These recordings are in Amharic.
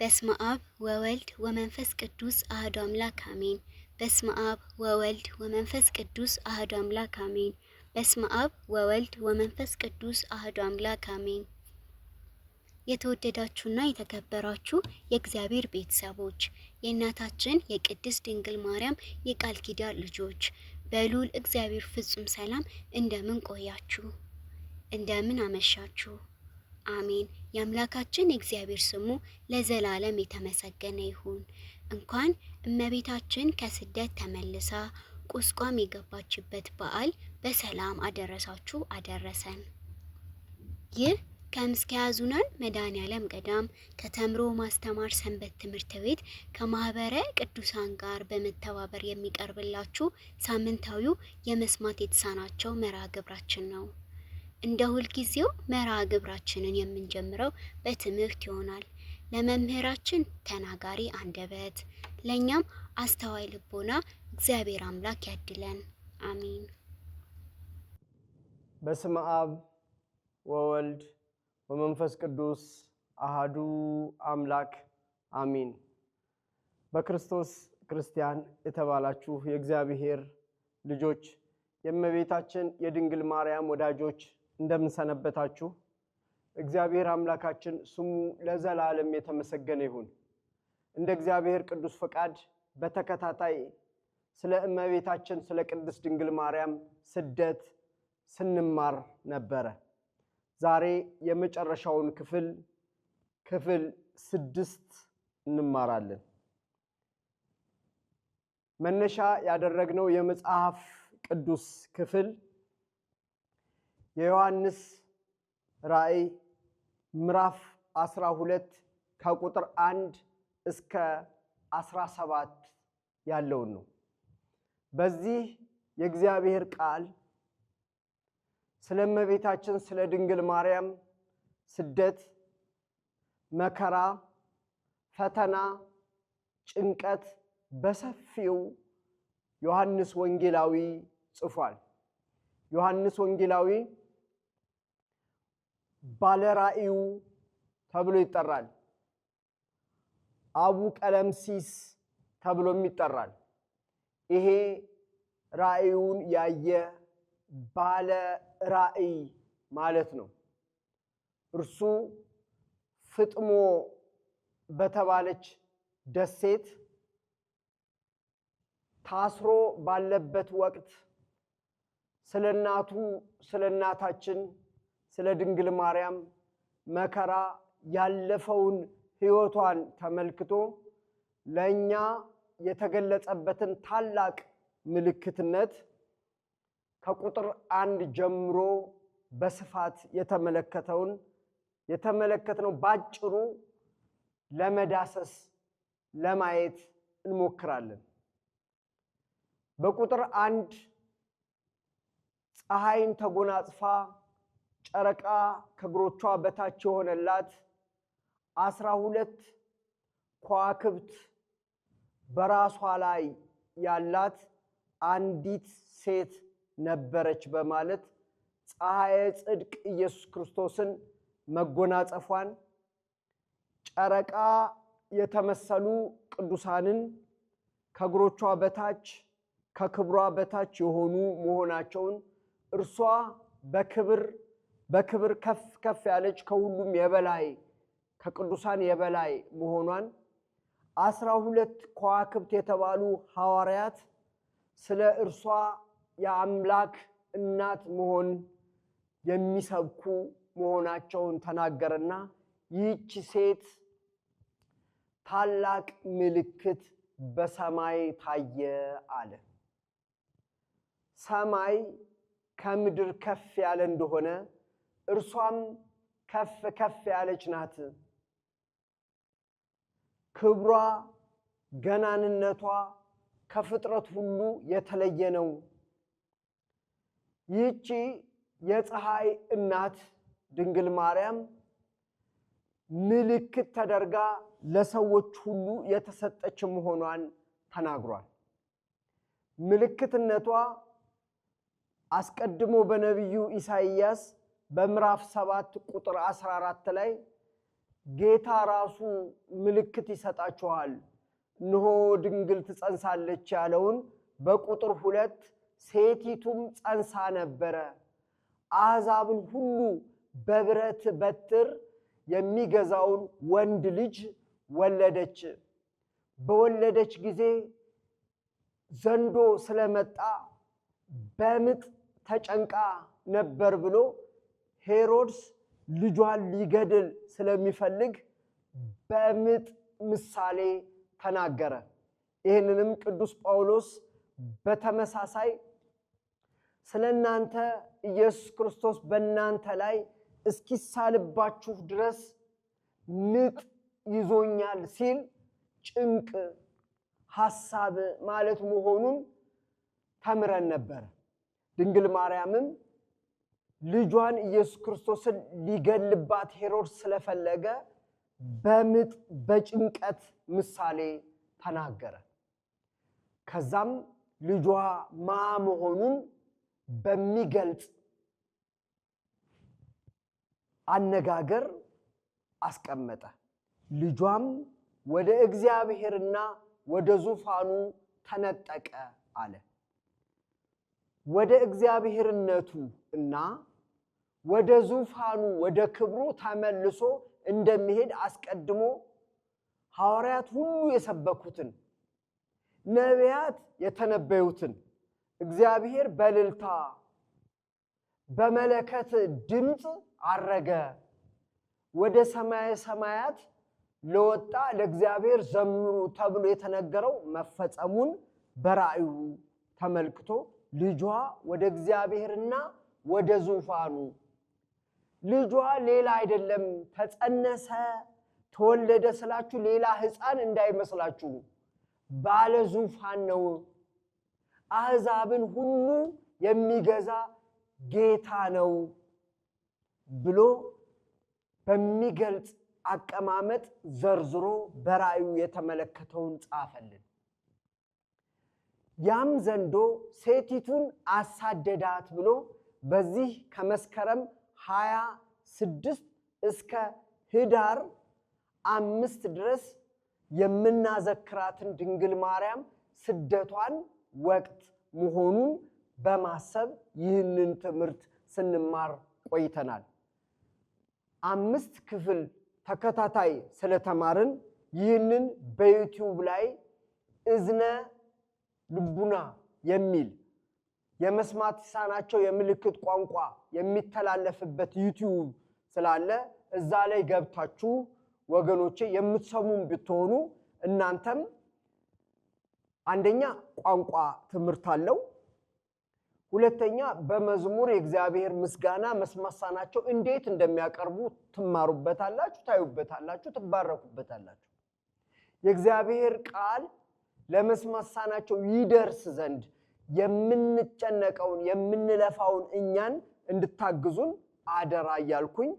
በስመ አብ ወወልድ ወመንፈስ ቅዱስ አሐዱ አምላክ አሜን። በስመ አብ ወወልድ ወመንፈስ ቅዱስ አሐዱ አምላክ አሜን። በስመ አብ ወወልድ ወመንፈስ ቅዱስ አሐዱ አምላክ አሜን። የተወደዳችሁና የተከበራችሁ የእግዚአብሔር ቤተሰቦች፣ የእናታችን የቅድስት ድንግል ማርያም የቃል ኪዳን ልጆች፣ በልዑል እግዚአብሔር ፍጹም ሰላም እንደምን ቆያችሁ? እንደምን አመሻችሁ? አሜን። የአምላካችን የእግዚአብሔር ስሙ ለዘላለም የተመሰገነ ይሁን። እንኳን እመቤታችን ከስደት ተመልሳ ቁስቋም የገባችበት በዓል በሰላም አደረሳችሁ አደረሰን። ይህ ከምስካየ ኅዙናን መድኃኔዓለም ገዳም ከተምሮ ማስተማር ሰንበት ትምህርት ቤት ከማህበረ ቅዱሳን ጋር በመተባበር የሚቀርብላችሁ ሳምንታዊው የመስማት የተሳናቸው መርሃ ግብራችን ነው። እንደ ሁልጊዜው መርሃ ግብራችንን የምንጀምረው በትምህርት ይሆናል። ለመምህራችን ተናጋሪ አንደበት፣ ለእኛም አስተዋይ ልቦና እግዚአብሔር አምላክ ያድለን። አሜን። በስመ አብ ወወልድ ወመንፈስ ቅዱስ አሃዱ አምላክ አሚን። በክርስቶስ ክርስቲያን የተባላችሁ የእግዚአብሔር ልጆች፣ የእመቤታችን የድንግል ማርያም ወዳጆች፣ እንደምንሰነበታችሁ? እግዚአብሔር አምላካችን ስሙ ለዘላለም የተመሰገነ ይሁን። እንደ እግዚአብሔር ቅዱስ ፈቃድ በተከታታይ ስለ እመቤታችን ስለ ቅድስት ድንግል ማርያም ስደት ስንማር ነበረ። ዛሬ የመጨረሻውን ክፍል፣ ክፍል 6 እንማራለን። መነሻ ያደረግነው የመጽሐፍ ቅዱስ ክፍል የዮሐንስ ራእይ ምዕራፍ 12 ከቁጥር 1 እስከ 17 ያለውን ነው። በዚህ የእግዚአብሔር ቃል ስለ እመቤታችን ስለ ድንግል ማርያም ስደት፣ መከራ፣ ፈተና፣ ጭንቀት በሰፊው ዮሐንስ ወንጌላዊ ጽፏል። ዮሐንስ ወንጌላዊ ባለ ራእዩ ተብሎ ይጠራል። አቡ ቀለምሲስ ተብሎም ይጠራል። ይሄ ራእዩን ያየ ባለ ራእይ ማለት ነው። እርሱ ፍጥሞ በተባለች ደሴት ታስሮ ባለበት ወቅት ስለ እናቱ፣ ስለ እናታችን ስለ ድንግል ማርያም መከራ ያለፈውን ሕይወቷን ተመልክቶ ለእኛ የተገለጸበትን ታላቅ ምልክትነት ከቁጥር 1 ጀምሮ በስፋት የተመለከተውን የተመለከትነው ባጭሩ ለመዳሰስ ለማየት እንሞክራለን። በቁጥር 1 ፀሐይን ተጎናጽፋ ጨረቃ ከእግሮቿ በታች የሆነላት፣ 12 ከዋክብት በራሷ ላይ ያላት አንዲት ሴት ነበረች በማለት ፀሐየ ጽድቅ ኢየሱስ ክርስቶስን መጎናጸፏን፣ ጨረቃ የተመሰሉ ቅዱሳንን ከእግሮቿ በታች ከክብሯ በታች የሆኑ መሆናቸውን፣ እርሷ በክብር በክብር ከፍ ከፍ ያለች ከሁሉም የበላይ ከቅዱሳን የበላይ መሆኗን፣ 12 ከዋክብት የተባሉ ሐዋርያት ስለ እርሷ የአምላክ እናት መሆን የሚሰብኩ መሆናቸውን ተናገረና ይህች ሴት ታላቅ ምልክት በሰማይ ታየ አለ። ሰማይ ከምድር ከፍ ያለ እንደሆነ እርሷም ከፍ ከፍ ያለች ናት። ክብሯ ገናንነቷ ከፍጥረት ሁሉ የተለየ ነው። ይህቺ የፀሐይ እናት ድንግል ማርያም ምልክት ተደርጋ ለሰዎች ሁሉ የተሰጠች መሆኗን ተናግሯል። ምልክትነቷ አስቀድሞ በነቢዩ ኢሳይያስ በምዕራፍ 7 ቁጥር 14 ላይ ጌታ ራሱ ምልክት ይሰጣችኋል፣ እነሆ ድንግል ትጸንሳለች ያለውን በቁጥር 2 ሴቲቱም ጸንሳ ነበረ፣ አሕዛብን ሁሉ በብረት በትር የሚገዛውን ወንድ ልጅ ወለደች። በወለደች ጊዜ ዘንዶ ስለመጣ በምጥ ተጨንቃ ነበር ብሎ ሄሮድስ ልጇን ሊገድል ስለሚፈልግ በምጥ ምሳሌ ተናገረ። ይህንንም ቅዱስ ጳውሎስ በተመሳሳይ ስለእናንተ ኢየሱስ ክርስቶስ በእናንተ ላይ እስኪሳልባችሁ ድረስ ምጥ ይዞኛል ሲል ጭንቅ ሐሳብ ማለት መሆኑን ተምረን ነበር። ድንግል ማርያምም ልጇን ኢየሱስ ክርስቶስን ሊገልባት ሄሮድስ ስለፈለገ በምጥ በጭንቀት ምሳሌ ተናገረ። ከዛም ልጇ ማ መሆኑን በሚገልጽ አነጋገር አስቀመጠ። ልጇም ወደ እግዚአብሔርና ወደ ዙፋኑ ተነጠቀ አለ። ወደ እግዚአብሔርነቱ እና ወደ ዙፋኑ ወደ ክብሩ ተመልሶ እንደሚሄድ አስቀድሞ ሐዋርያት ሁሉ የሰበኩትን፣ ነቢያት የተነበዩትን፣ እግዚአብሔር በእልልታ በመለከት ድምፅ አረገ፣ ወደ ሰማየ ሰማያት ለወጣ ለእግዚአብሔር ዘምሩ ተብሎ የተነገረው መፈጸሙን በራእዩ ተመልክቶ ልጇ ወደ እግዚአብሔርና ወደ ዙፋኑ፣ ልጇ ሌላ አይደለም፣ ተጸነሰ ተወለደ ስላችሁ ሌላ ሕፃን እንዳይመስላችሁ፣ ባለ ዙፋን ነው፣ አሕዛብን ሁሉ የሚገዛ ጌታ ነው ብሎ በሚገልጽ አቀማመጥ ዘርዝሮ በራእዩ የተመለከተውን ጻፈልን። ያም ዘንዶ ሴቲቱን አሳደዳት ብሎ በዚህ ከመስከረም 26 እስከ ህዳር 5 ድረስ የምናዘክራትን ድንግል ማርያም ስደቷን ወቅት መሆኑን በማሰብ ይህንን ትምህርት ስንማር ቆይተናል። 5 ክፍል ተከታታይ ስለተማርን ይህንን በዩቲዩብ ላይ እዝነ ልቡና የሚል የመስማት የተሳናቸው የምልክት ቋንቋ የሚተላለፍበት ዩቲዩብ ስላለ እዛ ላይ ገብታችሁ ወገኖቼ የምትሰሙን ብትሆኑ እናንተም አንደኛ ቋንቋ ትምህርት አለው፣ ሁለተኛ በመዝሙር የእግዚአብሔር ምስጋና መስማት የተሳናቸው እንዴት እንደሚያቀርቡ ትማሩበታላችሁ፣ ታዩበታላችሁ፣ ትባረኩበታላችሁ። የእግዚአብሔር ቃል ለመስማት የተሳናቸው ይደርስ ዘንድ የምንጨነቀውን የምንለፋውን እኛን እንድታግዙን አደራ እያልኩኝ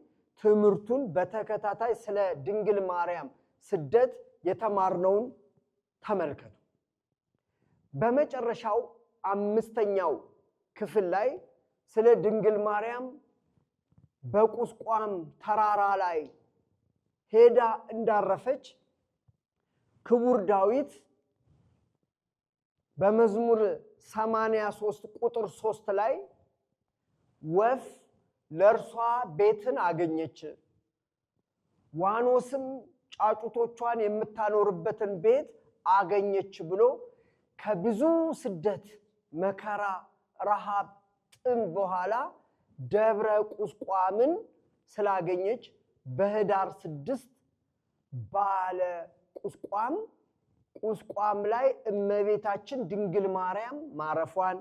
ትምህርቱን በተከታታይ ስለ ድንግል ማርያም ስደት የተማርነውን ተመልከቱ። በመጨረሻው 5ኛው ክፍል ላይ ስለ ድንግል ማርያም በቁስቋም ተራራ ላይ ሄዳ እንዳረፈች ክቡር ዳዊት በመዝሙር 83 ቁጥር 3 ላይ ወፍ ለእርሷ ቤትን አገኘች፣ ዋኖስም ጫጩቶቿን የምታኖርበትን ቤት አገኘች ብሎ ከብዙ ስደት፣ መከራ፣ ረሃብ፣ ጥም በኋላ ደብረ ቁስቋምን ስላገኘች በህዳር 6 ባለ ቁስቋም ቁስቋም ላይ እመቤታችን ድንግል ማርያም ማረፏን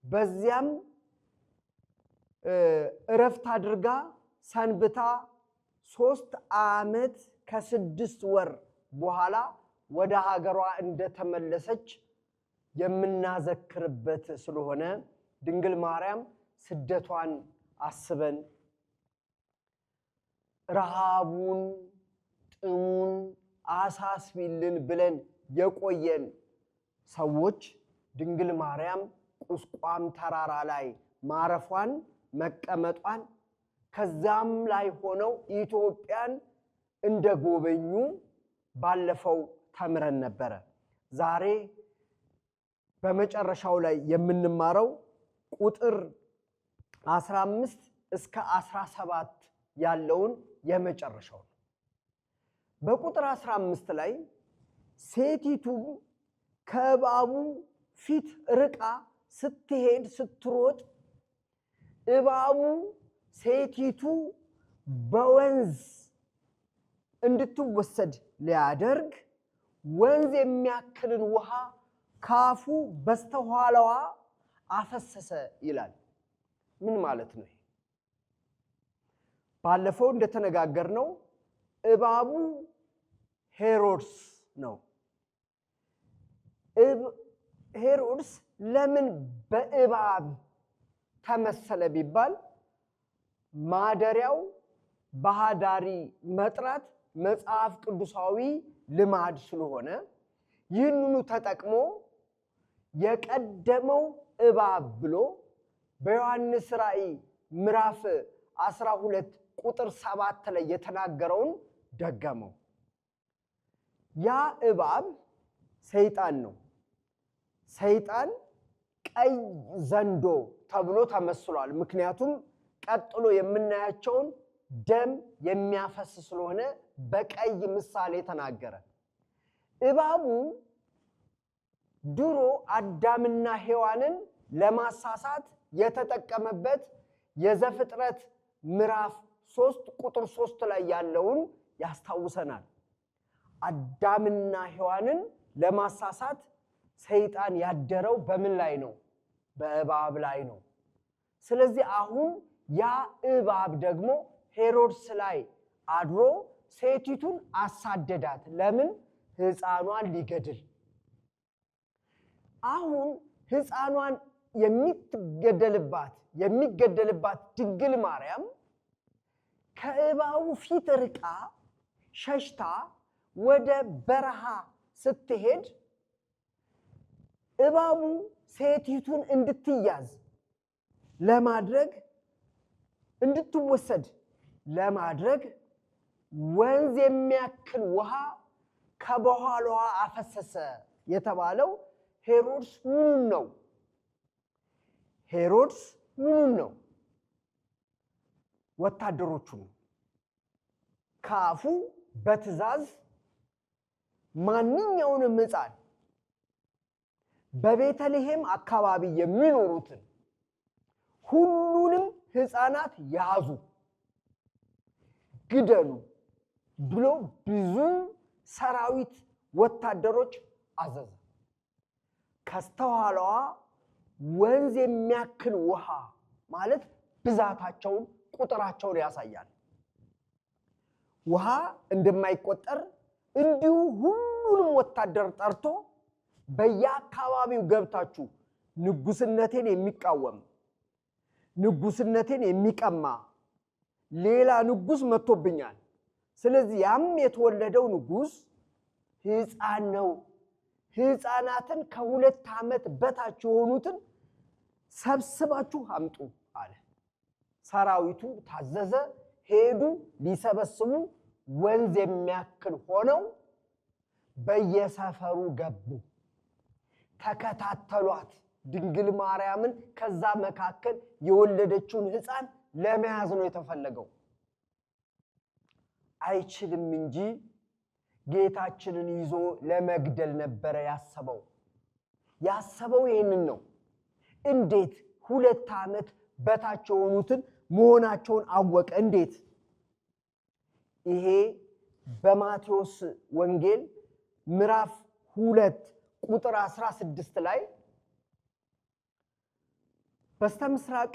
በዚያም እረፍት አድርጋ ሰንብታ 3 ዓመት ከ6 ወር በኋላ ወደ ሀገሯ እንደተመለሰች የምናዘክርበት ስለሆነ ድንግል ማርያም ስደቷን አስበን ረሃቡን ጥሙን አሳስቢልን ብለን የቆየን ሰዎች ድንግል ማርያም ቁስቋም ተራራ ላይ ማረፏን መቀመጧን ከዛም ላይ ሆነው ኢትዮጵያን እንደጎበኙ ባለፈው ተምረን ነበረ። ዛሬ በመጨረሻው ላይ የምንማረው ቁጥር 15 እስከ 17 ያለውን የመጨረሻው ነው። በቁጥር 15 ላይ ሴቲቱም ከእባቡ ፊት ርቃ ስትሄድ ስትሮጥ እባቡ ሴቲቱ በወንዝ እንድትወሰድ ሊያደርግ ወንዝ የሚያክልን ውሃ ካፉ በስተኋላዋ አፈሰሰ ይላል። ምን ማለት ነው? ባለፈው እንደተነጋገርነው እባቡ ሄሮድስ ነው። ሄሮድስ ለምን በእባብ ተመሰለ ቢባል ማደሪያው ባህዳሪ መጥራት መጽሐፍ ቅዱሳዊ ልማድ ስለሆነ ይህንኑ ተጠቅሞ የቀደመው እባብ ብሎ በዮሐንስ ራእይ ምዕራፍ 12 ቁጥር 7 ላይ የተናገረውን ደገመው። ያ እባብ ሰይጣን ነው። ሰይጣን ቀይ ዘንዶ ተብሎ ተመስሏል። ምክንያቱም ቀጥሎ የምናያቸውን ደም የሚያፈስ ስለሆነ በቀይ ምሳሌ ተናገረ። እባቡ ድሮ አዳምና ሔዋንን ለማሳሳት የተጠቀመበት የዘፍጥረት ምዕራፍ 3 ቁጥር 3 ላይ ያለውን ያስታውሰናል። አዳምና ሔዋንን ለማሳሳት ሰይጣን ያደረው በምን ላይ ነው? በእባብ ላይ ነው። ስለዚህ አሁን ያ እባብ ደግሞ ሄሮድስ ላይ አድሮ ሴቲቱን አሳደዳት። ለምን? ሕፃኗን ሊገድል። አሁን ሕፃኗን የሚገደልባት ድንግል ማርያም ከእባቡ ፊት ርቃ ሸሽታ ወደ በረሃ ስትሄድ እባቡ ሴቲቱን እንድትያዝ ለማድረግ እንድትወሰድ ለማድረግ ወንዝ የሚያክል ውሃ ከበኋላዋ አፈሰሰ የተባለው ሄሮድስ ምኑን ነው? ሄሮድስ ምኑን ነው? ወታደሮቹን ከአፉ በትዕዛዝ ማንኛውንም ሕፃን በቤተልሔም አካባቢ የሚኖሩትን ሁሉንም ሕፃናት ያዙ፣ ግደሉ ብሎ ብዙ ሰራዊት ወታደሮች አዘዘ። ከስተኋላዋ ወንዝ የሚያክል ውሃ ማለት ብዛታቸውን ቁጥራቸውን ያሳያል። ውሃ እንደማይቆጠር እንዲሁ ሁሉንም ወታደር ጠርቶ በየአካባቢው ገብታችሁ ንጉስነቴን የሚቃወም ንጉስነቴን የሚቀማ ሌላ ንጉስ መጥቶብኛል። ስለዚህ ያም የተወለደው ንጉስ ሕፃን ነው። ሕፃናትን ከ2 ዓመት በታች የሆኑትን ሰብስባችሁ አምጡ አለ። ሰራዊቱ ታዘዘ። ሄዱ ሊሰበስቡ ወንዝ የሚያክል ሆነው በየሰፈሩ ገቡ። ተከታተሏት። ድንግል ማርያምን ከዛ መካከል የወለደችውን ሕፃን ለመያዝ ነው የተፈለገው። አይችልም እንጂ ጌታችንን ይዞ ለመግደል ነበረ ያሰበው። ያሰበው ይህንን ነው። እንዴት 2 ዓመት በታች የሆኑትን መሆናቸውን አወቀ? እንዴት? ይሄ በማቴዎስ ወንጌል ምዕራፍ 2 ቁጥር 16 ላይ በስተምስራቅ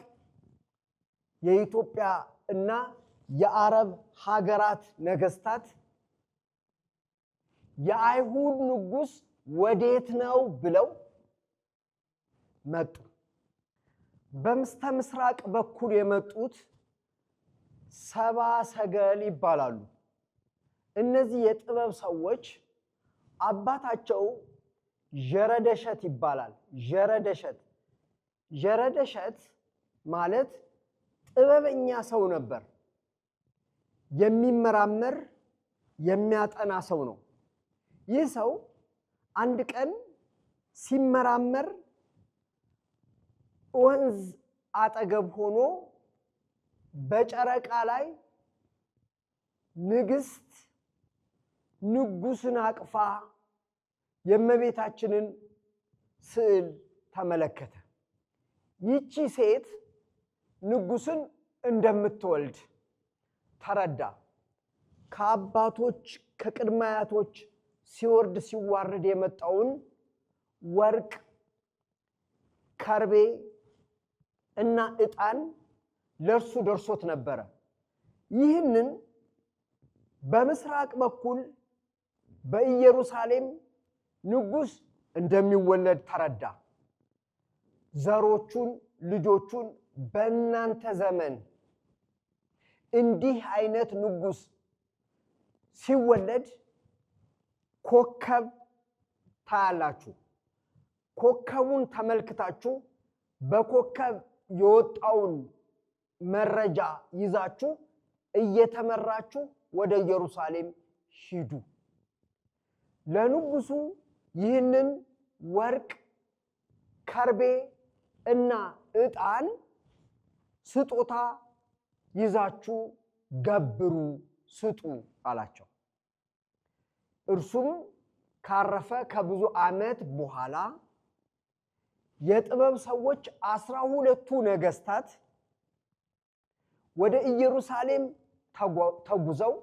የኢትዮጵያ እና የአረብ ሀገራት ነገስታት የአይሁድ ንጉስ ወዴት ነው ብለው መጡ። በስተምስራቅ በኩል የመጡት ሰባ ሰገል ይባላሉ። እነዚህ የጥበብ ሰዎች አባታቸው ዠረደሸት ይባላል። ዠረደሸት ዠረደሸት ማለት ጥበበኛ ሰው ነበር። የሚመራመር የሚያጠና ሰው ነው። ይህ ሰው አንድ ቀን ሲመራመር ወንዝ አጠገብ ሆኖ በጨረቃ ላይ ንግስት ንጉስን አቅፋ የእመቤታችንን ስዕል ተመለከተ። ይቺ ሴት ንጉስን እንደምትወልድ ተረዳ። ከአባቶች ከቅድመ አያቶች ሲወርድ ሲዋረድ የመጣውን ወርቅ፣ ከርቤ እና ዕጣን ለእርሱ ደርሶት ነበረ። ይህንን በምስራቅ በኩል በኢየሩሳሌም ንጉስ እንደሚወለድ ተረዳ። ዘሮቹን ልጆቹን በእናንተ ዘመን እንዲህ አይነት ንጉስ ሲወለድ ኮከብ ታያላችሁ። ኮከቡን ተመልክታችሁ በኮከብ የወጣውን መረጃ ይዛችሁ እየተመራችሁ ወደ ኢየሩሳሌም ሂዱ። ለንጉሱ ይህንን ወርቅ፣ ከርቤ እና ዕጣን ስጦታ ይዛችሁ ገብሩ፣ ስጡ አላቸው። እርሱም ካረፈ ከብዙ ዓመት በኋላ የጥበብ ሰዎች 12ቱ ነገስታት ወደ ኢየሩሳሌም ተጉዘው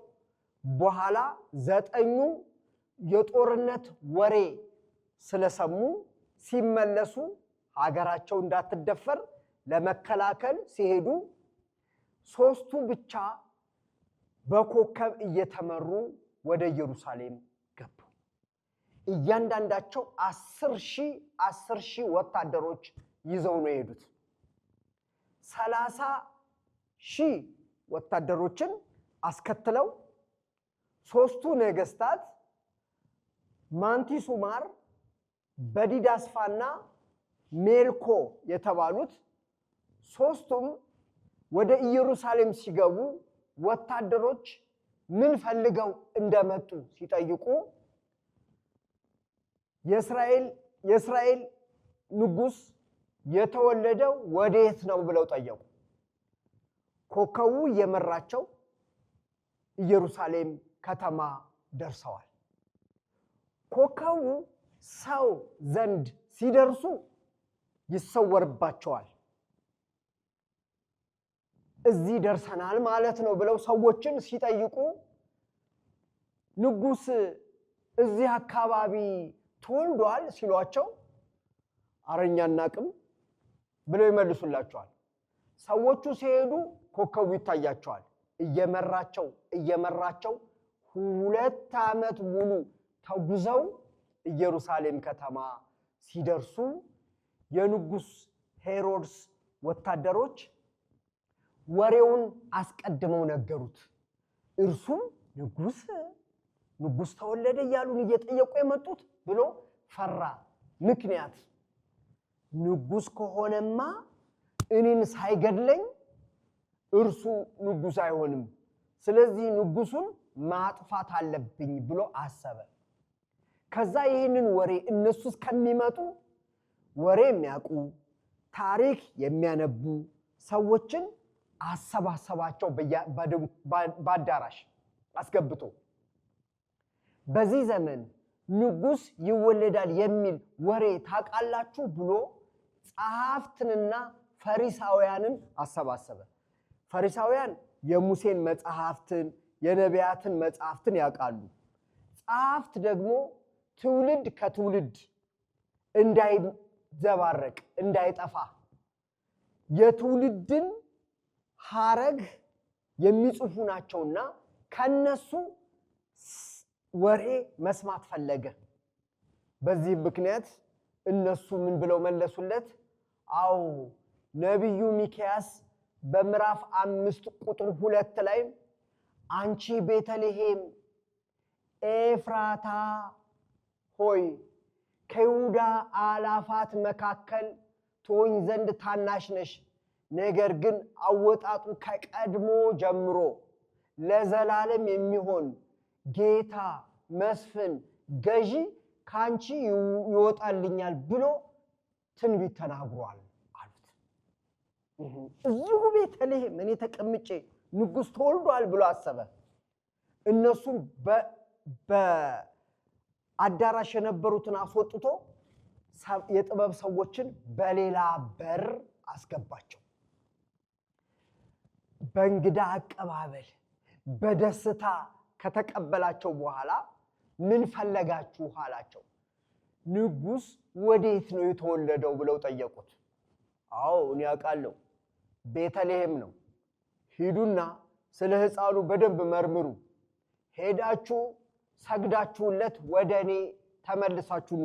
በኋላ 9ኙ የጦርነት ወሬ ስለሰሙ ሲመለሱ ሀገራቸው እንዳትደፈር ለመከላከል ሲሄዱ 3ቱ ብቻ በኮከብ እየተመሩ ወደ ኢየሩሳሌም ገቡ። እያንዳንዳቸው 10,000 10,000 ወታደሮች ይዘው ነው የሄዱት። 30,000 ወታደሮችን አስከትለው 3ቱ ነገስታት ማንቲሱማር፣ በዲዳስፋና ሜልኮ የተባሉት 3ቱም ወደ ኢየሩሳሌም ሲገቡ ወታደሮች ምን ፈልገው እንደመጡ ሲጠይቁ የእስራኤል ንጉስ የተወለደው ወዴት ነው ብለው ጠየቁ። ኮከቡ እየመራቸው ኢየሩሳሌም ከተማ ደርሰዋል። ኮከቡ ሰው ዘንድ ሲደርሱ ይሰወርባቸዋል። እዚህ ደርሰናል ማለት ነው ብለው ሰዎችን ሲጠይቁ ንጉስ እዚህ አካባቢ ተወልዷል ሲሏቸው ኧረ እኛ አናቅም ብለው ይመልሱላቸዋል። ሰዎቹ ሲሄዱ ኮከቡ ይታያቸዋል። እየመራቸው እየመራቸው 2 ዓመት ሙሉ ተጉዘው ኢየሩሳሌም ከተማ ሲደርሱ የንጉስ ሄሮድስ ወታደሮች ወሬውን አስቀድመው ነገሩት። እርሱም ንጉስ ተወለደ እያሉን እየጠየቁ የመጡት ብሎ ፈራ። ምክንያት ንጉስ ከሆነማ እኔን ሳይገድለኝ እርሱ ንጉስ አይሆንም፣ ስለዚህ ንጉሱን ማጥፋት አለብኝ ብሎ አሰበ። ከዛ ይህንን ወሬ እነሱ እስከሚመጡ ወሬ የሚያውቁ ታሪክ የሚያነቡ ሰዎችን አሰባሰባቸው በአዳራሽ አስገብቶ በዚህ ዘመን ንጉስ ይወለዳል የሚል ወሬ ታውቃላችሁ ብሎ ጸሐፍትንና ፈሪሳውያንን አሰባሰበ። ፈሪሳውያን የሙሴን መጽሐፍትን የነቢያትን መጽሐፍትን ያውቃሉ። ጸሐፍት ደግሞ ትውልድ ከትውልድ እንዳይዘባረቅ እንዳይጠፋ የትውልድን ሐረግ የሚጽፉ ናቸውና ከነሱ ወሬ መስማት ፈለገ። በዚህ ምክንያት እነሱ ምን ብለው መለሱለት? አዎ ነቢዩ ሚክያስ በምዕራፍ 5 ቁጥር 2 ላይ አንቺ ቤተልሔም ኤፍራታ ሆይ ከይሁዳ አላፋት መካከል ትሆኝ ዘንድ ታናሽ ነሽ፣ ነገር ግን አወጣጡ ከቀድሞ ጀምሮ ለዘላለም የሚሆን ጌታ፣ መስፍን፣ ገዢ ከአንቺ ይወጣልኛል ብሎ ትንቢት ተናግሯል አሉት። እዚሁ ቤተልሔም እኔ ተቀምጬ ንጉሥ ተወልዷል ብሎ አሰበ። እነሱም በአዳራሽ የነበሩትን አስወጥቶ የጥበብ ሰዎችን በሌላ በር አስገባቸው። በእንግዳ አቀባበል በደስታ ከተቀበላቸው በኋላ ምን ፈለጋችሁ አላቸው። ንጉሥ ወዴት ነው የተወለደው ብለው ጠየቁት። አዎ እኔ አውቃለሁ፣ ቤተልሔም ነው። ሂዱና ስለ ሕፃኑ በደንብ መርምሩ፣ ሄዳችሁ ሰግዳችሁለት ወደ እኔ ተመልሳችሁ ኑ፣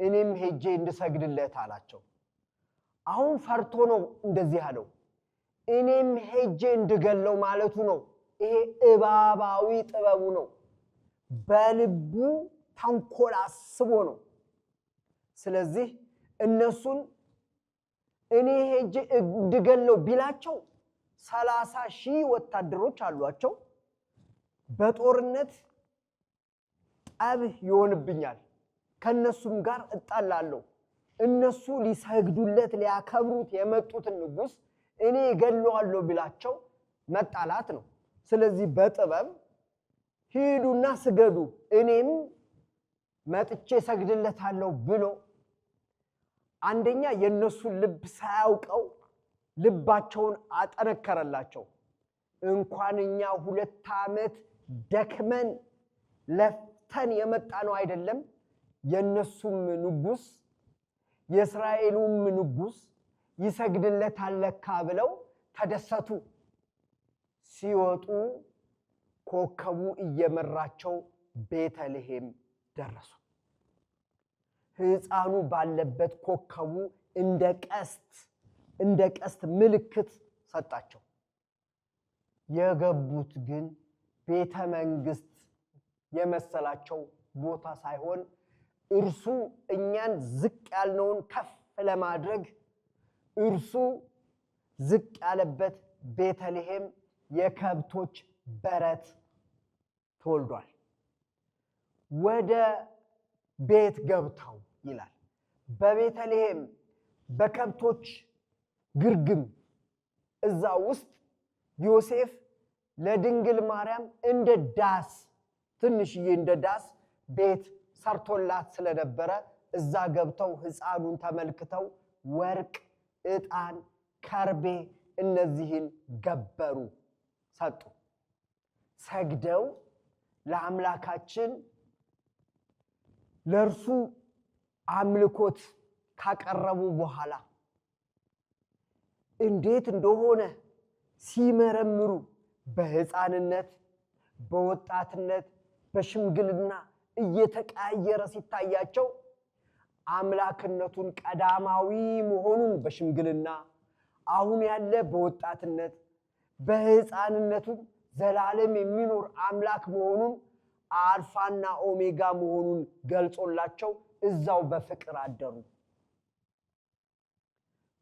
እኔም ሄጄ እንድሰግድለት አላቸው። አሁን ፈርቶ ነው እንደዚህ አለው። እኔም ሄጄ እንድገለው ማለቱ ነው። ይሄ እባባዊ ጥበቡ ነው። በልቡ ተንኮል አስቦ ነው። ስለዚህ እነሱን እኔ ሄጄ እንድገለው ቢላቸው 30,000 ወታደሮች አሏቸው። በጦርነት ጠብ ይሆንብኛል፣ ከእነሱም ጋር እጣላለሁ። እነሱ ሊሰግዱለት ሊያከብሩት የመጡትን ንጉሥ እኔ እገለዋለሁ ቢላቸው መጣላት ነው። ስለዚህ በጥበብ ሂዱና ስገዱ፣ እኔም መጥቼ እሰግድለታለሁ ብሎ አንደኛ የእነሱን ልብ ሳያውቀው ልባቸውን አጠነከረላቸው። እንኳን እኛ 2 ዓመት ደክመን ለፍተን የመጣ ነው አይደለም፣ የእነሱም ንጉሥ የእስራኤሉም ንጉሥ ይሰግድለታል ለካ ብለው ተደሰቱ። ሲወጡ ኮከቡ እየመራቸው ቤተልሔም ደረሱ። ሕፃኑ ባለበት ኮከቡ እንደ ቀስት ምልክት ሰጣቸው። የገቡት ግን ቤተ መንግስት የመሰላቸው ቦታ ሳይሆን እርሱ እኛን ዝቅ ያልነውን ከፍ ለማድረግ እርሱ ዝቅ ያለበት ቤተልሔም የከብቶች በረት ተወልዷል። ወደ ቤት ገብተው ይላል። በቤተልሔም በከብቶች ግርግም እዛ ውስጥ ዮሴፍ ለድንግል ማርያም እንደ ዳስ፣ ትንሽዬ እንደ ዳስ ቤት ሰርቶላት ስለነበረ እዛ ገብተው ሕፃኑን ተመልክተው ወርቅ፣ ዕጣን፣ ከርቤ እነዚህን ገበሩ፣ ሰጡ። ሰግደው ለአምላካችን ለእርሱ አምልኮት ካቀረቡ በኋላ እንዴት እንደሆነ ሲመረምሩ በሕፃንነት፣ በወጣትነት፣ በሽምግልና እየተቀያየረ ሲታያቸው አምላክነቱን ቀዳማዊ መሆኑን በሽምግልና፣ አሁን ያለ በወጣትነት፣ በሕፃንነቱም ዘላለም የሚኖር አምላክ መሆኑን፣ አልፋና ኦሜጋ መሆኑን ገልጾላቸው እዛው በፍቅር አደሩ።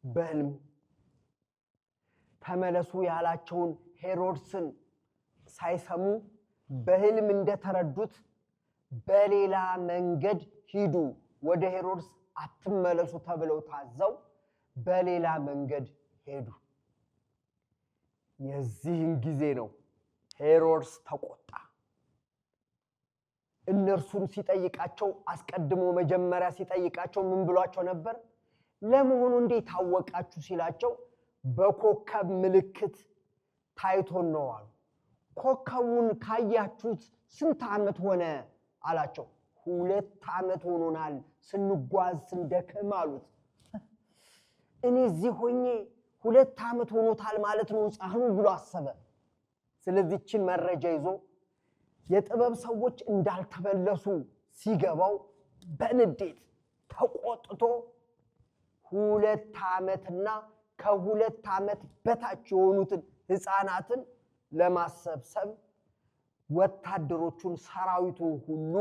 በህልም ተመለሱ ያላቸውን ሄሮድስን ሳይሰሙ በህልም እንደተረዱት በሌላ መንገድ ሂዱ፣ ወደ ሄሮድስ አትመለሱ ተብለው ታዘው በሌላ መንገድ ሄዱ። የዚህን ጊዜ ነው ሄሮድስ ተቆጣ። እነርሱን ሲጠይቃቸው፣ አስቀድሞ መጀመሪያ ሲጠይቃቸው ምን ብሏቸው ነበር? ለመሆኑ እንዴት ታወቃችሁ ሲላቸው በኮከብ ምልክት ታይቶን ነው አሉ። ኮከቡን ካያችሁት ስንት ዓመት ሆነ አላቸው። 2 ዓመት ሆኖናል ስንጓዝ ስንደክም አሉት። እኔ እዚህ ሆኜ 2 ዓመት ሆኖታል ማለት ነው ሕፃኑ ብሎ አሰበ። ስለዚህ ይህችን መረጃ ይዞ የጥበብ ሰዎች እንዳልተመለሱ ሲገባው በንዴት ተቆጥቶ 2 ዓመትና ከ2 ዓመት በታች የሆኑትን ሕፃናትን ለማሰብሰብ ወታደሮቹን ሰራዊቱን ሁሉ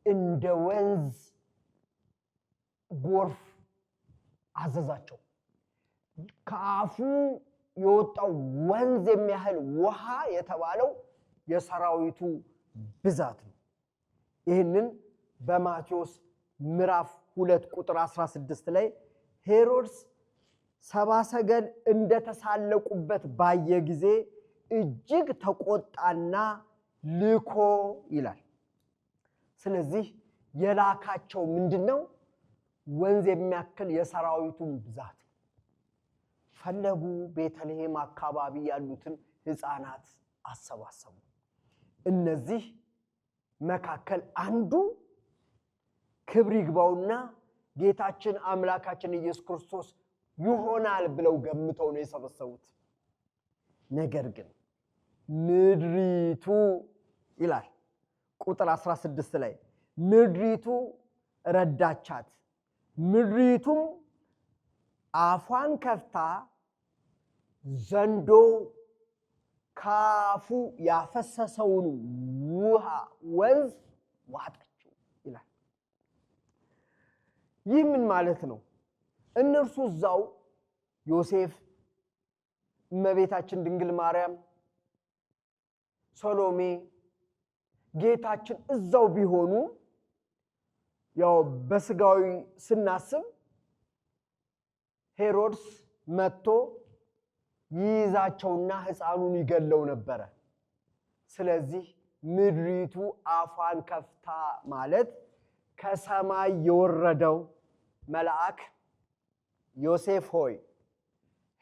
እንደ ወንዝ ጎርፍ አዘዛቸው። ከአፉ የወጣው ወንዝ የሚያህል ውሃ የተባለው የሰራዊቱ ብዛት ነው። ይህንን በማቴዎስ ምዕራፍ 2 ቁጥር 16 ላይ ሄሮድስ ሰብአ ሰገል እንደተሳለቁበት ባየ ጊዜ እጅግ ተቆጣና ልኮ ይላል። ስለዚህ የላካቸው ምንድን ነው? ወንዝ የሚያክል የሰራዊቱን ብዛት ፈለጉ። ቤተልሔም አካባቢ ያሉትን ሕፃናት አሰባሰቡ። እነዚህ መካከል አንዱ ክብር ይግባውና ጌታችን አምላካችን ኢየሱስ ክርስቶስ ይሆናል ብለው ገምተው ነው የሰበሰቡት። ነገር ግን ምድሪቱ ይላል ቁጥር 16 ላይ ምድሪቱ ረዳቻት፣ ምድሪቱም አፏን ከፍታ ዘንዶ ካፉ ያፈሰሰውን ውሃ ወንዝ ዋጠችው ይላል። ይህ ምን ማለት ነው? እነርሱ እዛው ዮሴፍ፣ እመቤታችን ድንግል ማርያም፣ ሰሎሜ፣ ጌታችን እዛው ቢሆኑ ያው በስጋዊ ስናስብ ሄሮድስ መጥቶ ይይዛቸውና ሕፃኑን ይገለው ነበረ። ስለዚህ ምድሪቱ አፏን ከፍታ ማለት ከሰማይ የወረደው መልአክ ዮሴፍ ሆይ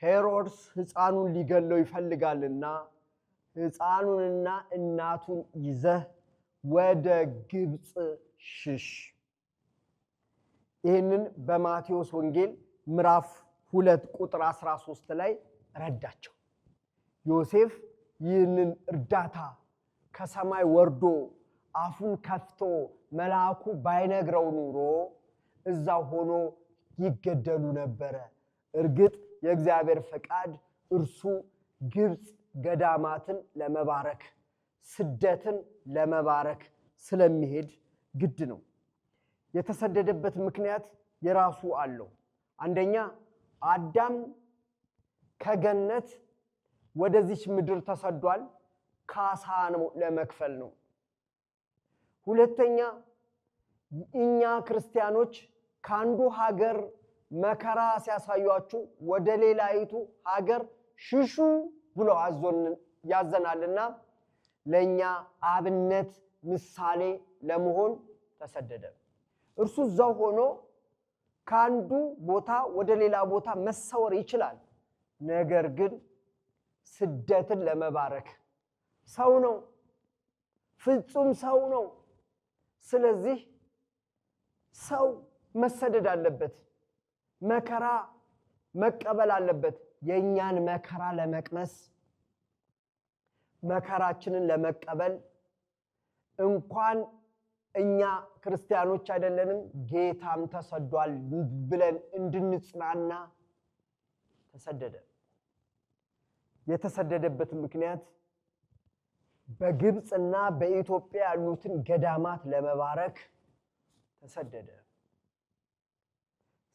ሄሮድስ ሕፃኑን ሊገለው ይፈልጋልና ሕፃኑንና እናቱን ይዘህ ወደ ግብፅ ሽሽ። ይህንን በማቴዎስ ወንጌል ምዕራፍ 2 ቁጥር 13 ላይ ረዳቸው። ዮሴፍ ይህንን እርዳታ ከሰማይ ወርዶ አፉን ከፍቶ መልአኩ ባይነግረው ኑሮ እዛ ሆኖ ይገደሉ ነበረ። እርግጥ የእግዚአብሔር ፈቃድ እርሱ ግብፅ ገዳማትን ለመባረክ ስደትን ለመባረክ ስለሚሄድ ግድ ነው። የተሰደደበት ምክንያት የራሱ አለው። አንደኛ አዳም ከገነት ወደዚች ምድር ተሰዷል። ካሳ ለመክፈል ነው። ሁለተኛ እኛ ክርስቲያኖች ከአንዱ ሀገር መከራ ሲያሳያችሁ ወደ ሌላይቱ ሀገር ሽሹ ብሎ ያዘናልና ለእኛ አብነት ምሳሌ ለመሆን ተሰደደ። እርሱ እዛው ሆኖ ከአንዱ ቦታ ወደ ሌላ ቦታ መሰወር ይችላል። ነገር ግን ስደትን ለመባረክ ሰው ነው፣ ፍጹም ሰው ነው። ስለዚህ ሰው መሰደድ አለበት፣ መከራ መቀበል አለበት። የእኛን መከራ ለመቅመስ መከራችንን ለመቀበል እንኳን እኛ ክርስቲያኖች አይደለንም ጌታም ተሰዷል ብለን እንድንጽናና ተሰደደ። የተሰደደበት ምክንያት በግብፅና በኢትዮጵያ ያሉትን ገዳማት ለመባረክ ተሰደደ።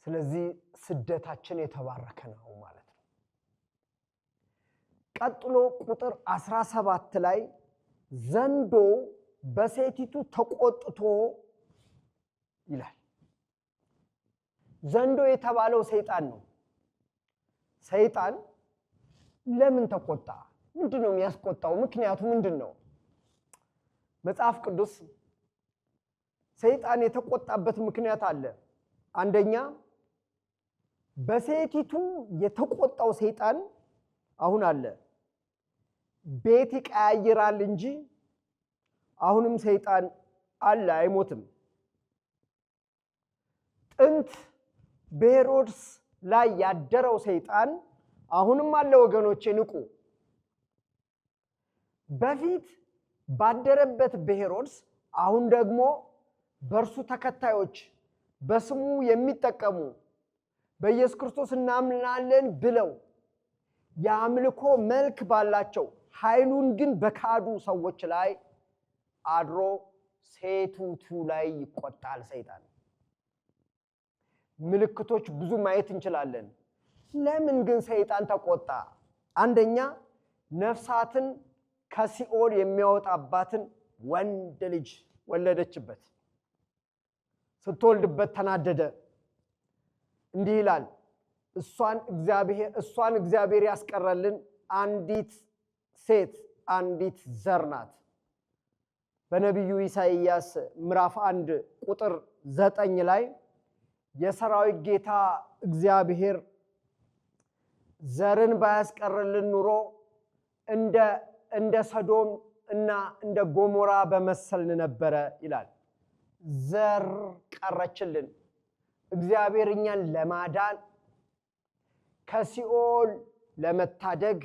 ስለዚህ ስደታችን የተባረከ ነው ማለት ነው። ቀጥሎ ቁጥር 17 ላይ ዘንዶ በሴቲቱ ተቆጥቶ ይላል። ዘንዶ የተባለው ሰይጣን ነው። ሰይጣን ለምን ተቆጣ? ምንድን ነው የሚያስቆጣው? ምክንያቱ ምንድን ነው? መጽሐፍ ቅዱስ ሰይጣን የተቆጣበት ምክንያት አለ። አንደኛ በሴቲቱ የተቆጣው ሰይጣን አሁን አለ። ቤት ይቀያይራል እንጂ አሁንም ሰይጣን አለ፣ አይሞትም። ጥንት በሄሮድስ ላይ ያደረው ሰይጣን አሁንም አለ። ወገኖቼ ንቁ። በፊት ባደረበት በሄሮድስ አሁን ደግሞ በእርሱ ተከታዮች በስሙ የሚጠቀሙ በኢየሱስ ክርስቶስ እናምናለን ብለው የአምልኮ መልክ ባላቸው ኃይሉን ግን በካዱ ሰዎች ላይ አድሮ ሴቲቱ ላይ ይቆጣል ሰይጣን። ምልክቶች ብዙ ማየት እንችላለን። ለምን ግን ሰይጣን ተቆጣ? አንደኛ ነፍሳትን ከሲኦል የሚያወጣባትን ወንድ ልጅ ወለደችበት። ስትወልድበት ተናደደ። እንዲህ ይላል፣ እሷን እግዚአብሔር ያስቀረልን አንዲት ሴት፣ አንዲት ዘር ናት። በነቢዩ ኢሳይያስ ምዕራፍ 1 ቁጥር 9 ላይ የሰራዊት ጌታ እግዚአብሔር ዘርን ባያስቀርልን ኑሮ እንደ ሰዶም እና እንደ ጎሞራ በመሰልን ነበረ ይላል። ዘር ቀረችልን። እግዚአብሔር እኛን ለማዳን፣ ከሲኦል ለመታደግ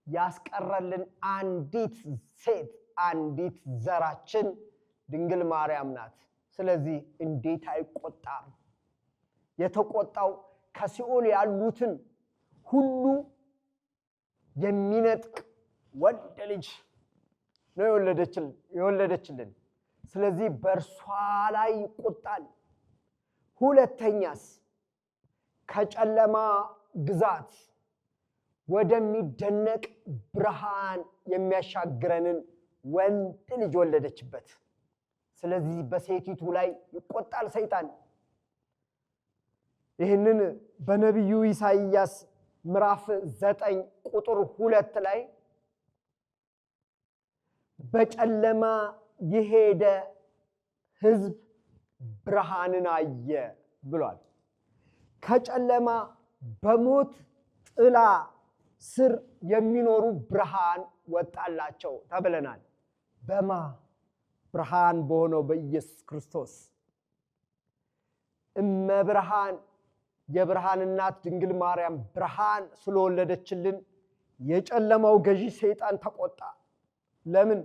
ያስቀረልን አንዲት ሴት፣ አንዲት ዘራችን ድንግል ማርያም ናት። ስለዚህ እንዴት አይቆጣም? የተቆጣው ከሲኦል ያሉትን ሁሉ የሚነጥቅ ወንድ ልጅ ነው የወለደችልን። ስለዚህ በእርሷ ላይ ይቆጣል። ሁለተኛስ ከጨለማ ግዛት ወደሚደነቅ ብርሃን የሚያሻግረንን ወንድ ልጅ ወለደችበት። ስለዚህ በሴቲቱ ላይ ይቆጣል ሰይጣን። ይህንን በነቢዩ ኢሳይያስ ምዕራፍ 9 ቁጥር 2 ላይ በጨለማ የሄደ ሕዝብ ብርሃንን አየ ብሏል። ከጨለማ በሞት ጥላ ስር የሚኖሩ ብርሃን ወጣላቸው ተብለናል። በማ ብርሃን በሆነው በኢየሱስ ክርስቶስ። እመብርሃን፣ የብርሃን እናት ድንግል ማርያም ብርሃን ስለወለደችልን የጨለማው ገዢ ሰይጣን ተቆጣ። ለምን?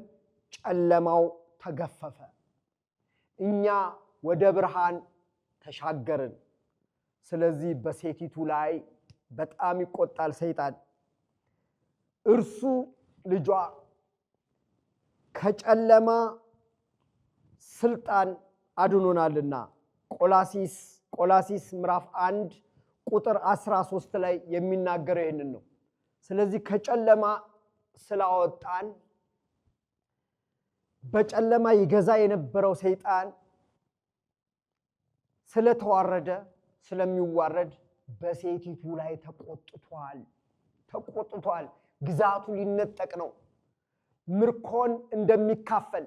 ጨለማው ተገፈፈ። እኛ ወደ ብርሃን ተሻገርን። ስለዚህ በሴቲቱ ላይ በጣም ይቆጣል ሰይጣን። እርሱ ልጇ ከጨለማ ስልጣን አድኖናልና። ቆላሲስ ምዕራፍ 1 ቁጥር 13 ላይ የሚናገረው ይህንን ነው። ስለዚህ ከጨለማ ስላወጣን በጨለማ ይገዛ የነበረው ሰይጣን ስለተዋረደ፣ ስለሚዋረድ በሴቲቱ ላይ ተቆጥቷል፣ ተቆጥቷል። ግዛቱ ሊነጠቅ ነው። ምርኮን እንደሚካፈል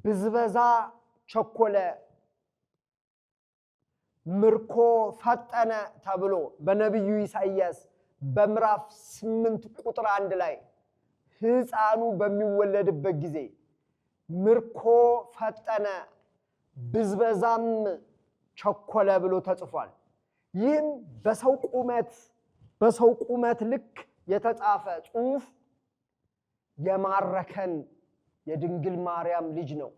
ብዝበዛ ቸኮለ፣ ምርኮ ፈጠነ ተብሎ በነቢዩ ኢሳይያስ በምዕራፍ 8 ቁጥር 1 ላይ ሕፃኑ በሚወለድበት ጊዜ ምርኮ ፈጠነ፣ ብዝበዛም ቸኮለ ብሎ ተጽፏል። ይህም በሰው ቁመት ልክ የተጻፈ ጽሑፍ የማረከን የድንግል ማርያም ልጅ ነው።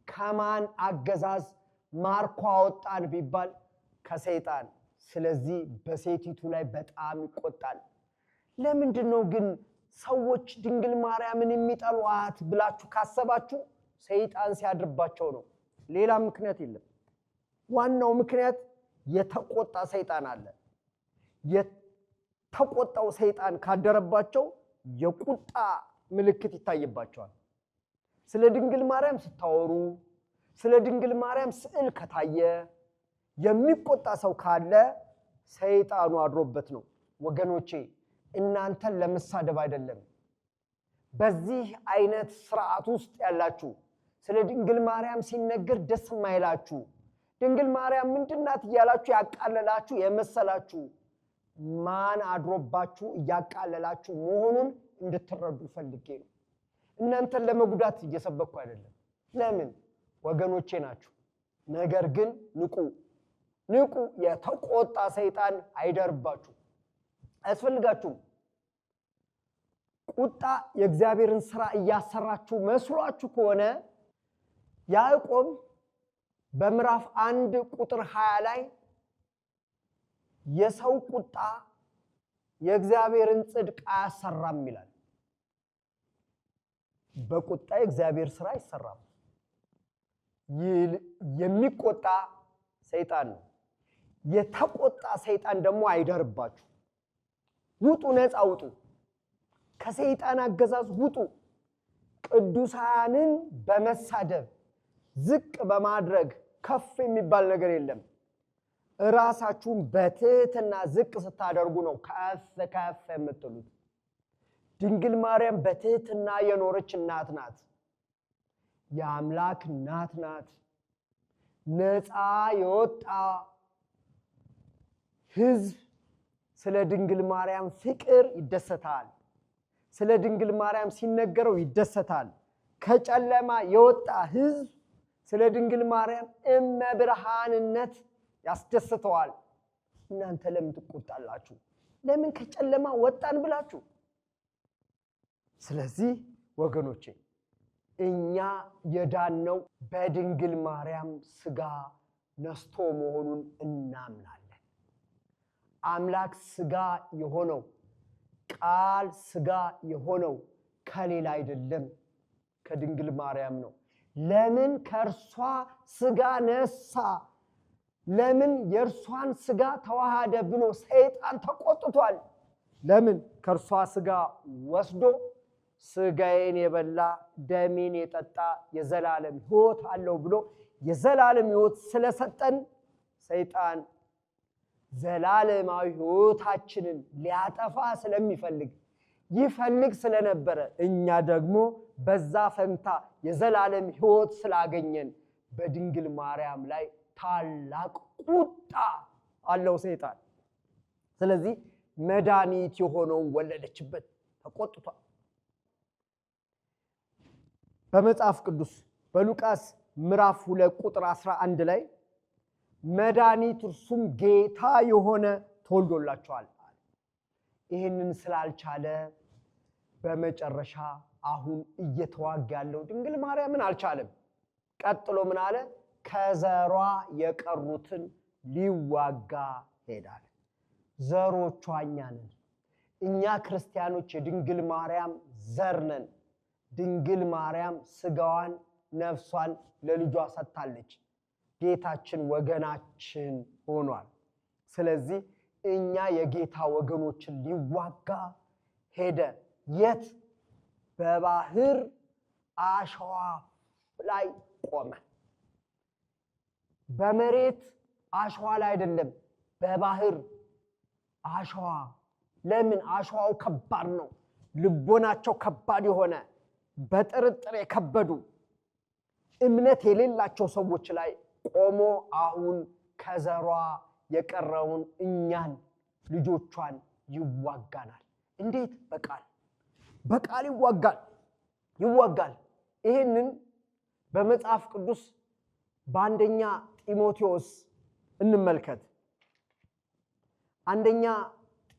ከማን አገዛዝ ማርኮ አወጣን ቢባል ከሰይጣን። ስለዚህ በሴቲቱ ላይ በጣም ይቆጣል። ለምንድን ነው ግን ሰዎች ድንግል ማርያምን የሚጠሏት ብላችሁ ካሰባችሁ ሰይጣን ሲያድርባቸው ነው። ሌላ ምክንያት የለም። ዋናው ምክንያት የተቆጣ ሰይጣን አለ። የተቆጣው ሰይጣን ካደረባቸው የቁጣ ምልክት ይታይባቸዋል። ስለ ድንግል ማርያም ስታወሩ፣ ስለ ድንግል ማርያም ስዕል ከታየ፣ የሚቆጣ ሰው ካለ ሰይጣኑ አድሮበት ነው። ወገኖቼ፣ እናንተን ለመሳደብ አይደለም። በዚህ አይነት ስርዓት ውስጥ ያላችሁ፣ ስለ ድንግል ማርያም ሲነገር ደስ የማይላችሁ፣ ድንግል ማርያም ምንድናት እያላችሁ ያቃለላችሁ የመሰላችሁ፣ ማን አድሮባችሁ እያቃለላችሁ መሆኑን እንድትረዱ ፈልጌ ነው። እናንተን ለመጉዳት እየሰበኩ አይደለም። ለምን? ወገኖቼ ናችሁ። ነገር ግን ንቁ፣ ንቁ። የተቆጣ ሰይጣን አይደርባችሁ፣ አያስፈልጋችሁም። ቁጣ የእግዚአብሔርን ስራ እያሰራችሁ መስሏችሁ ከሆነ ያዕቆብ በምዕራፍ 1 ቁጥር 20 ላይ የሰው ቁጣ የእግዚአብሔርን ጽድቅ አያሰራም ይላል። በቁጣ የእግዚአብሔር ስራ አይሰራም። የሚቆጣ ሰይጣን ነው። የተቆጣ ሰይጣን ደግሞ አይደርባችሁ። ውጡ፣ ነፃ ውጡ፣ ከሰይጣን አገዛዝ ውጡ። ቅዱሳንን በመሳደብ ዝቅ በማድረግ ከፍ የሚባል ነገር የለም። እራሳችሁን በትህትና ዝቅ ስታደርጉ ነው ከፍ ከፍ የምትሉት። ድንግል ማርያም በትህትና የኖረች እናት ናት። የአምላክ እናት ናት። ነፃ የወጣ ሕዝብ ስለ ድንግል ማርያም ፍቅር ይደሰታል። ስለ ድንግል ማርያም ሲነገረው ይደሰታል። ከጨለማ የወጣ ሕዝብ ስለ ድንግል ማርያም እመብርሃንነት ያስደስተዋል። እናንተ ለምን ትቆጣላችሁ? ለምን ከጨለማ ወጣን ብላችሁ? ስለዚህ ወገኖቼ እኛ የዳነው በድንግል ማርያም ስጋ ነስቶ መሆኑን እናምናለን። አምላክ ስጋ የሆነው፣ ቃል ስጋ የሆነው ከሌላ አይደለም፣ ከድንግል ማርያም ነው። ለምን ከእርሷ ስጋ ነሳ? ለምን የእርሷን ስጋ ተዋሃደ ብሎ ሰይጣን ተቆጥቷል። ለምን ከእርሷ ስጋ ወስዶ ስጋዬን የበላ ደሜን የጠጣ የዘላለም ሕይወት አለው ብሎ የዘላለም ሕይወት ስለሰጠን ሰይጣን ዘላለማዊ ሕይወታችንን ሊያጠፋ ስለሚፈልግ ይፈልግ ስለነበረ እኛ ደግሞ በዛ ፈንታ የዘላለም ሕይወት ስላገኘን በድንግል ማርያም ላይ ታላቅ ቁጣ አለው ሰይጣን። ስለዚህ መድኃኒት የሆነውን ወለደችበት፣ ተቆጥቷል። በመጽሐፍ ቅዱስ በሉቃስ ምዕራፍ 2 ቁጥር 11 ላይ መድኃኒት እርሱም ጌታ የሆነ ተወልዶላቸዋል። ይህንን ስላልቻለ በመጨረሻ አሁን እየተዋጋ ያለው ድንግል ማርያምን አልቻለም። ቀጥሎ ምን አለ? ከዘሯ የቀሩትን ሊዋጋ ሄዳል። ዘሮቿ እኛ ነን። እኛ ክርስቲያኖች የድንግል ማርያም ዘር ነን። ድንግል ማርያም ስጋዋን ነፍሷን ለልጇ ሰጥታለች። ጌታችን ወገናችን ሆኗል። ስለዚህ እኛ የጌታ ወገኖችን ሊዋጋ ሄደ። የት? በባህር አሸዋ ላይ ቆመ። በመሬት አሸዋ ላይ አይደለም፣ በባህር አሸዋ። ለምን? አሸዋው ከባድ ነው። ልቦናቸው ከባድ የሆነ፣ በጥርጥር የከበዱ፣ እምነት የሌላቸው ሰዎች ላይ ቆሞ አሁን ከዘሯ የቀረውን እኛን ልጆቿን ይዋጋናል። እንዴት? በቃል፣ በቃል ይዋጋል፣ ይዋጋል። ይህንን በመጽሐፍ ቅዱስ በአንደኛ ጢሞቴዎስ እንመልከት። አንደኛ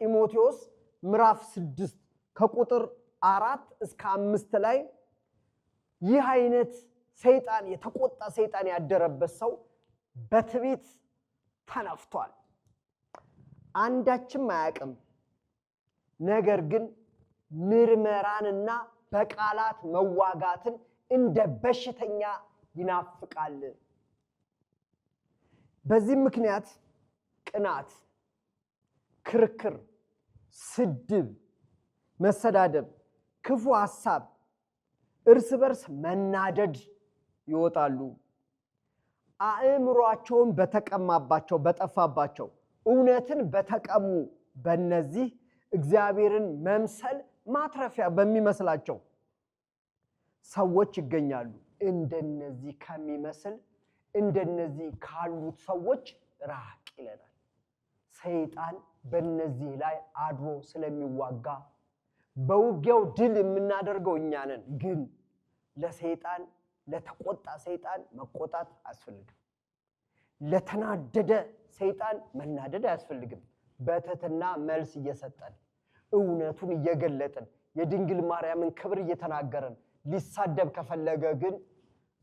ጢሞቴዎስ ምዕራፍ 6 ከቁጥር 4 እስከ 5 ላይ ይህ አይነት ሰይጣን፣ የተቆጣ ሰይጣን ያደረበት ሰው በትዕቢት ተነፍቷል። አንዳችም አያውቅም። ነገር ግን ምርመራንና በቃላት መዋጋትን እንደ በሽተኛ ይናፍቃል። በዚህም ምክንያት ቅናት፣ ክርክር፣ ስድብ፣ መሰዳደብ፣ ክፉ ሐሳብ፣ እርስ በርስ መናደድ ይወጣሉ። አእምሯቸውን በተቀማባቸው፣ በጠፋባቸው፣ እውነትን በተቀሙ በእነዚህ እግዚአብሔርን መምሰል ማትረፊያ በሚመስላቸው ሰዎች ይገኛሉ። እንደነዚህ ከሚመስል፣ እንደነዚህ ካሉት ሰዎች ራቅ ይለናል። ሰይጣን በእነዚህ ላይ አድሮ ስለሚዋጋ በውጊያው ድል የምናደርገው እኛ ነን። ግን ለሰይጣን፣ ለተቆጣ ሰይጣን መቆጣት አያስፈልግም። ለተናደደ ሰይጣን መናደድ አያስፈልግም። በትህትና መልስ እየሰጠን፣ እውነቱን እየገለጥን፣ የድንግል ማርያምን ክብር እየተናገርን፣ ሊሳደብ ከፈለገ ግን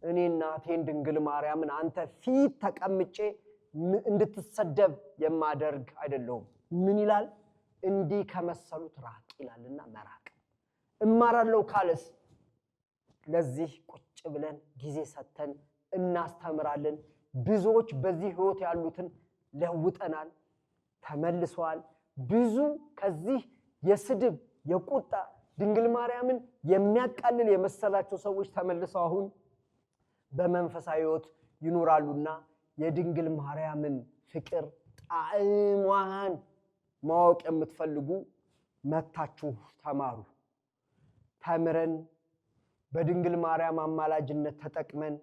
እኔ እናቴን ድንግል ማርያምን አንተ ፊት ተቀምጬ እንድትሰደብ የማደርግ አይደለሁም። ምን ይላል? እንዲህ ከመሰሉት ራቅ ይላልና መራቅ። እማራለሁ ካለስ ለዚህ ቁጭ ብለን ጊዜ ሰጥተን እናስተምራለን። ብዙዎች በዚህ ህይወት ያሉትን ለውጠናል፣ ተመልሰዋል። ብዙ ከዚህ የስድብ፣ የቁጣ፣ ድንግል ማርያምን የሚያቃልል የመሰላቸው ሰዎች ተመልሰው አሁን በመንፈሳዊ ሕይወት ይኖራሉና የድንግል ማርያምን ፍቅር ጣዕሟን ማወቅ የምትፈልጉ መታችሁ ተማሩ። ተምረን በድንግል ማርያም አማላጅነት ተጠቅመን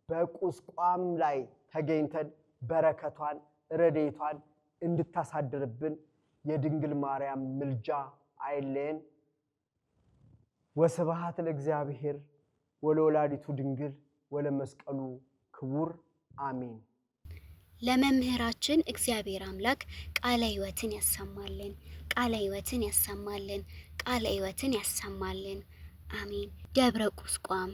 በቁስቋም ላይ ተገኝተን በረከቷን ረድኤቷን እንድታሳድርብን የድንግል ማርያም ምልጃ አይለየን። ወስብሐት ለእግዚአብሔር ወለወላዲቱ ድንግል ወለመስቀሉ ክቡር አሜን። ለመምህራችን እግዚአብሔር አምላክ ቃለ ሕይወትን ያሰማልን፣ ቃለ ሕይወትን ያሰማልን፣ ቃለ ሕይወትን ያሰማልን። አሜን። ደብረ ቁስቋም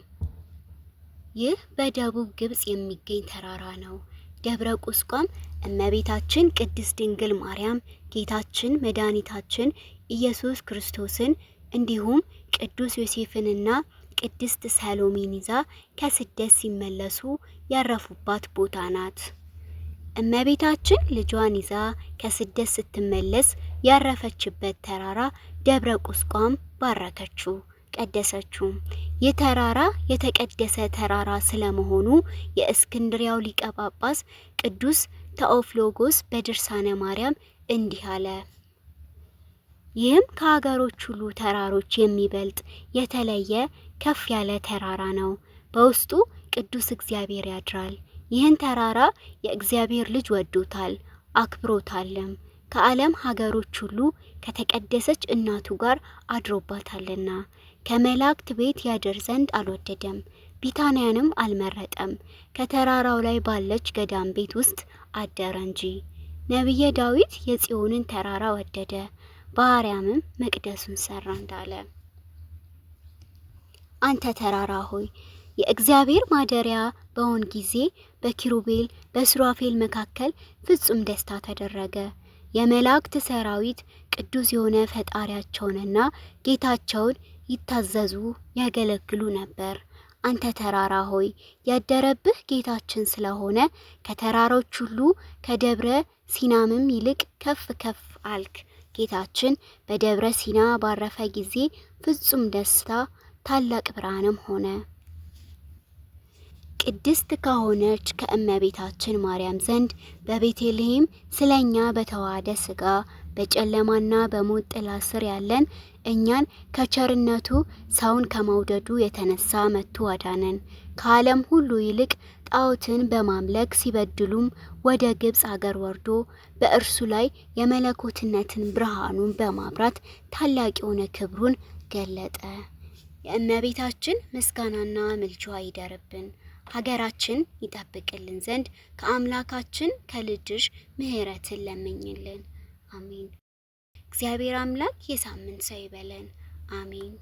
ይህ በደቡብ ግብጽ የሚገኝ ተራራ ነው። ደብረ ቁስቋም እመቤታችን ቅድስት ድንግል ማርያም ጌታችን መድኃኒታችን ኢየሱስ ክርስቶስን እንዲሁም ቅዱስ ዮሴፍንና ቅድስት ሰሎሜን ይዛ ከስደት ሲመለሱ ያረፉባት ቦታ ናት። እመቤታችን ልጇን ይዛ ከስደት ስትመለስ ያረፈችበት ተራራ ደብረ ቁስቋም ባረከችው፣ ቀደሰችው። ይህ ተራራ የተቀደሰ ተራራ ስለመሆኑ የእስክንድሪያው ሊቀ ጳጳስ ቅዱስ ታኦፍሎጎስ በድርሳነ ማርያም እንዲህ አለ። ይህም ከሀገሮች ሁሉ ተራሮች የሚበልጥ የተለየ ከፍ ያለ ተራራ ነው። በውስጡ ቅዱስ እግዚአብሔር ያድራል። ይህን ተራራ የእግዚአብሔር ልጅ ወዶታል፣ አክብሮታልም። ከዓለም ሀገሮች ሁሉ ከተቀደሰች እናቱ ጋር አድሮባታልና ከመላእክት ቤት ያድር ዘንድ አልወደደም፣ ቢታንያንም አልመረጠም። ከተራራው ላይ ባለች ገዳም ቤት ውስጥ አደረ እንጂ። ነቢየ ዳዊት የጽዮንን ተራራ ወደደ፣ በአርያምም መቅደሱን ሰራ እንዳለ። አንተ ተራራ ሆይ የእግዚአብሔር ማደሪያ በሆን ጊዜ በኪሩቤል በሱራፌል መካከል ፍጹም ደስታ ተደረገ። የመላእክት ሰራዊት ቅዱስ የሆነ ፈጣሪያቸውንና ጌታቸውን ይታዘዙ ያገለግሉ ነበር። አንተ ተራራ ሆይ ያደረብህ ጌታችን ስለሆነ ከተራሮች ሁሉ ከደብረ ሲናምም ይልቅ ከፍ ከፍ አልክ። ጌታችን በደብረ ሲና ባረፈ ጊዜ ፍጹም ደስታ ታላቅ ብርሃንም ሆነ። ቅድስት ከሆነች ከእመቤታችን ማርያም ዘንድ በቤተልሔም ስለኛ በተዋሃደ ስጋ በጨለማና በሞት ጥላ ስር ያለን እኛን ከቸርነቱ ሰውን ከመውደዱ የተነሳ መጥቶ አዳነን። ከዓለም ሁሉ ይልቅ ጣዖትን በማምለክ ሲበድሉም ወደ ግብጽ አገር ወርዶ በእርሱ ላይ የመለኮትነትን ብርሃኑን በማብራት ታላቅ የሆነ ክብሩን ገለጠ። የእመቤታችን ምስጋናና ምልጃዋ ይደርብን፣ ሀገራችን ይጠብቅልን ዘንድ ከአምላካችን ከልጅሽ ምሕረትን ለምኝልን። አሜን። እግዚአብሔር አምላክ የሳምንት ሰው ይበለን። አሜን።